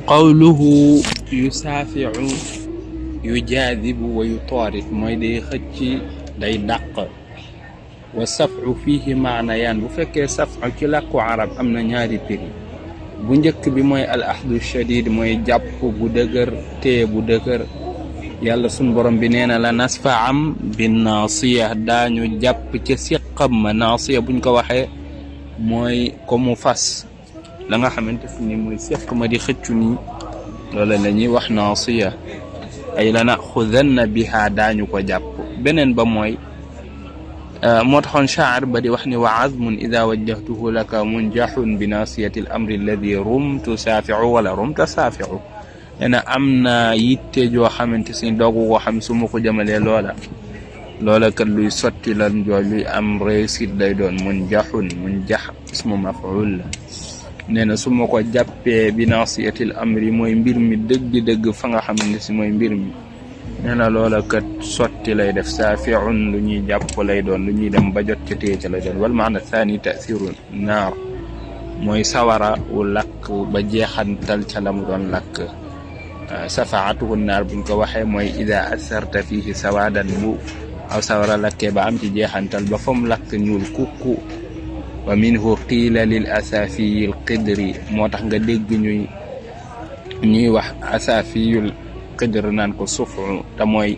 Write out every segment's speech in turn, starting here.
qawluhu yusaafiu yujaadibu wa yutaarit mooy day xëcc day dàq. wa safu fiihi maanayaan bu fekkee safu ci làkku arab am na ñaari piri bu njëkk bi mooy al ahdu shadid mooy jàpp bu dëgër téye bu dëgër yàlla sun borom bi nee na la nasfaam bin naasiya daañu jàpp ca siqam ma naasiya buñ ko waxee mooy ko mu fas la nga xamante ni mooy siq ma di xëccu nii loola la ñuy wax naasiya ay la naxudanna biha daañu ko jàpp beneen ba mooy moo taxoon shaacir ba di wax ni wa azmun ida wajjahtuhu laka munjaxun bi naasiyati al amri alladi rum tusaafiu wala rum tasaafiu nee na am na yitte joo xamante si doogu koo xam su ma ko jëmalee loola kat luy sotti lan joo luy am réussite lay doon munjaxun munjax ismu mafuul la nee na su ma ko jàppee bi naasiyati al amri mooy mbir mi dëgg-dëgg fa nga xamante si mooy mbir mi nee na loola kat sotti lay def saafiun lu ñuy jàpp lay doon lu ñuy dem ba jot ca téye ca lay doon wal maana thani tasiru naar mooy sawara wu lakk ba jeexantal ca la mu doon lakk safaatuhu naar buñ ko waxee mooy ida asarta fihi sawadan bu aw sawara lakkee ba am ci jeexantal ba fa mu lakk ñuul kukku wa minhu qiila lil asafiyil qidri moo tax nga dégg ñuy wax asafiyul qidr naan ko sufu te mooy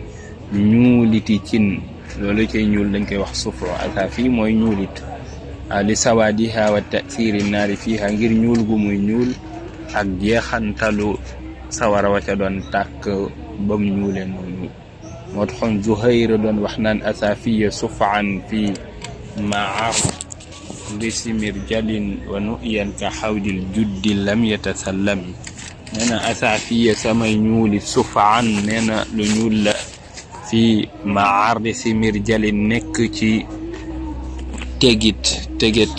ñuuliti cin loolu cay ñuul dañ koy wax sufu asafi mooy ñuulit li sawaadiha wa tasiri naari fiiha ngir ñuul gu muy ñuul ak jeexantalu sawara wa ca doon tàkk bam ñuule noonu moo taxoon Zuhayr doon wax naan asafiya sufaan fi maar lisimir jalin wa nuyan ka xawdil juddi lam yatasallami nee na asafiya samay ñuuli sufaan nee na lu ñuul la fi maar lisimir jalin nekk ci tegit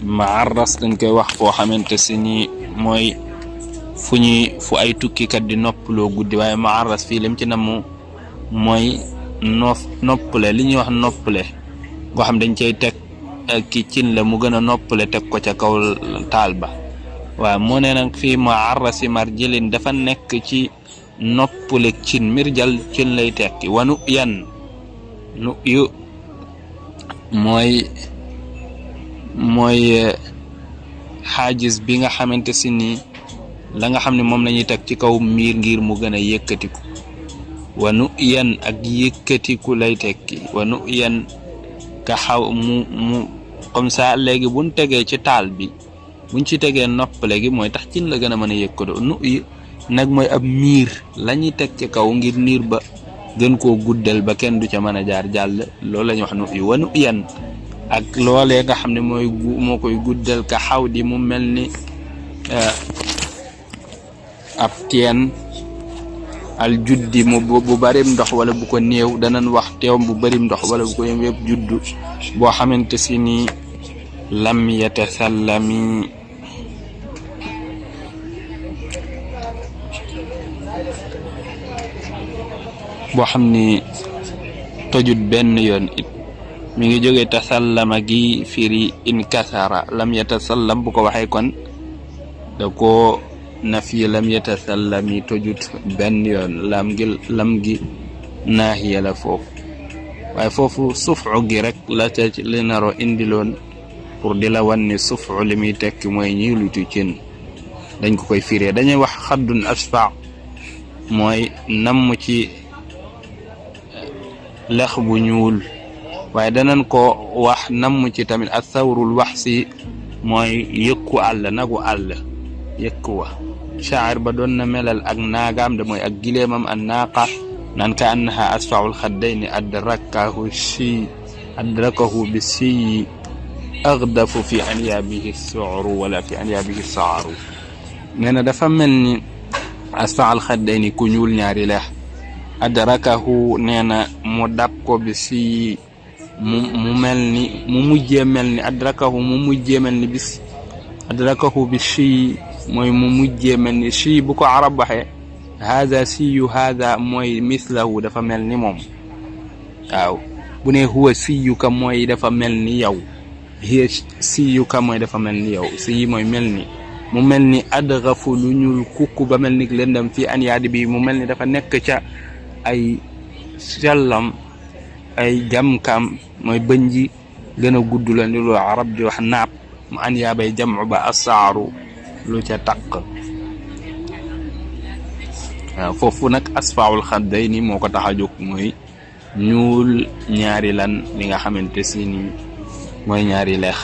maaras dañ koy wax foo xamante si ni mooy fu ay tukkikat di noppaloo guddi waaye maaras fii lim ci namu mooy noppale li ñuy wax noppale ngoo xam dañ cay teg ki cin la mu gën a noppale teg ko ca kaw taal ba waaw moo ne nag fii maarasi marjilin dafa nekk ci noppale cin mirjal cin lay tekki wanu yan nu yu mooy xaajis bi nga xamante si ni la nga xam ne moom lañuy teg ci kaw miir ngir mu gën a yëkkatiku wanu yan ak yëkkatiku lay tekki wanu yan ka xaw mu comme ça léegi buñ tegee ci taal bi buñ ci tegee noppale gi mooy tax cin la gën a mën a yëkkatoo nu yi nag mooy ab miir lañuy teg ci kaw ngir niir ba gën koo guddal ba kenn du ca mën a jaar jàll loolu la ñuy wax nu yi wanu yan ak loolee nga xam ne moo koy guddal ka xaw di mu mel ni ab teen al juddi mu bu barim ndox wala bu ko néew danañ wax teew bu barim ndox wala bu ko yëpp juddu boo xamante si ni lam yatasallami boo xam ni tojut benn yoon it mi ngi jóge tasallama gi firi inkasara lam yatasallam bu ko waxee kon da ko nafi lam yatasallami tojut benn yoon lam gi naahiya la foofu waaye foofu sufu gi rek la ca li naro indiloon pour di la wan ni sufu li muy tekki mooy ñuulitu cin dañ ko koy firee dañuy wax xaddun asfa mooy namm ci lex bu ñuul waaye danañ ko wax namm ci tamit asawrul wax si mooy yëkku àll nagu àll yëkku wa shaacir ba doon na melal ak naagaam de mooy ak gileemam an naaqa naan ka annaha asfaul xaddayni adrakahu bi siyi agdafu fi anyaabihi suuru wala fi anyaabihi saaru nee na dafa mel ni asfaul xaddayni ku ñuul ñaari leex adrakahu nee na mu dab ko bi siyi mu mel ni mu mujjee mel ni adrakahu mu mujjee mel ni bis adrakahu bi siyi mooy mu mujjee mel ni siyi bu ko arab waxee hada siyu hada mooy mislahu dafa mel ni moom waaw bu ne huwa siyuka mooy dafa mel ni yow hiya siyuka mooy dafa mel ni yow siyi mooy mel ni mu mel ni adgafu lu ñuul kukku ba mel ni lëndam fii an yaadi bi mu mel ni dafa nekk ca ay sellam ay jamkam mooy bëñ ji gën a gudd la ni lu arab di wax naab mu an yaabay jamu ba asaaru lu ca taq waaw foofu nag asfaul xaddayni moo ko tax a jóg mooy ñuul ñaari lan li nga xamante si ni mooy ñaari leex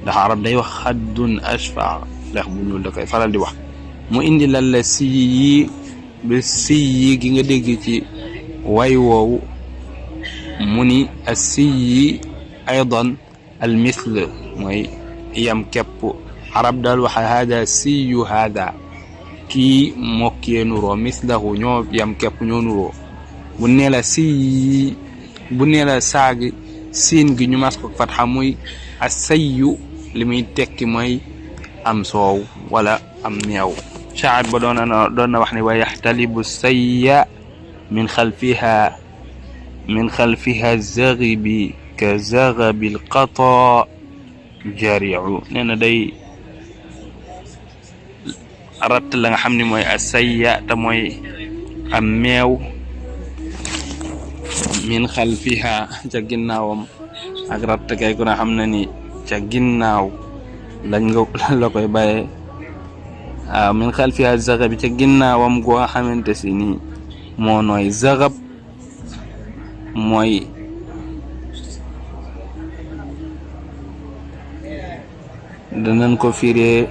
ndax arab day wax xaddun ashfa leex bu ñuul da koy faral di wax mu indi lan la siyi bi siyi gi nga dégg ci way woowu mu ni asiyi aydan al misl mooy yam képp arab daal wax hada siyu hada kii mokkee nuroo mislahu ñoo yam képp ñoo nuroo bu nee la siyi bu nee la saagi siin gi ñu mas ko fatxa muy asayyu li muy tekki mooy am soow wala am meew shaa'ir ba doon na wax ne wa yaxtalibu sayya min xalfiha zagibi ka zagabil qata jariu nee na day ratt la nga xam ne mooy asayya te mooy am meew min xalfiha ca ginnaawam ak ratt kay ku na xam na ni ca ginnaaw lañ nga la koy bàyyee waaw min xalfiha zagab bi ca ginnaawam goo nga xamante si ni moo nooy zagab mooy danañ ko firee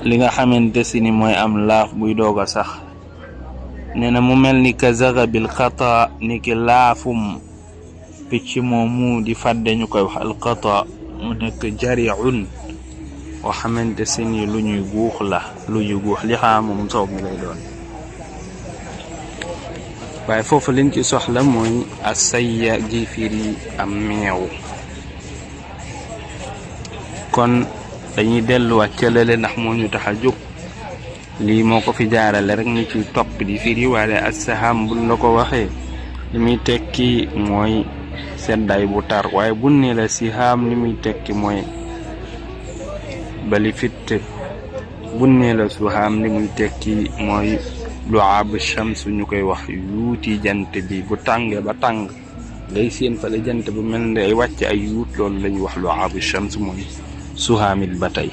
li nga xamante si ni mooy am laaf buy doog a sax nee na mu mel ni ka zagabil xata ni ki laafum picc moomu di fàdde ñu koy wax alqata mu nekk jariun oo xamante si ni lu ñuy guux la lu ñuy guux li xam moom soow mi lay doon waaye foofu liñ ci soxla mooy asayya gi firi am meew kon dañuy delluwaat ca lële ndax moo ñu tax a jóg lii moo ko fi jaarale rek ñu ci topp di firi waaye assaham buñ la ko waxee li muy tekki mooy seddaay bu tar waaye buñ ne la sihaam li muy tekki mooy bali fitt buñ ne la suhaam li muy tekki mooy lu'aabu shams ñu koy wax yuuti jant bi bu tàngee ba tàng ngay seen fa la jant bu mel ne ay wàcc ay yuut loolu la ñuy wax lu'aabu shams mooy suhaamit ba tey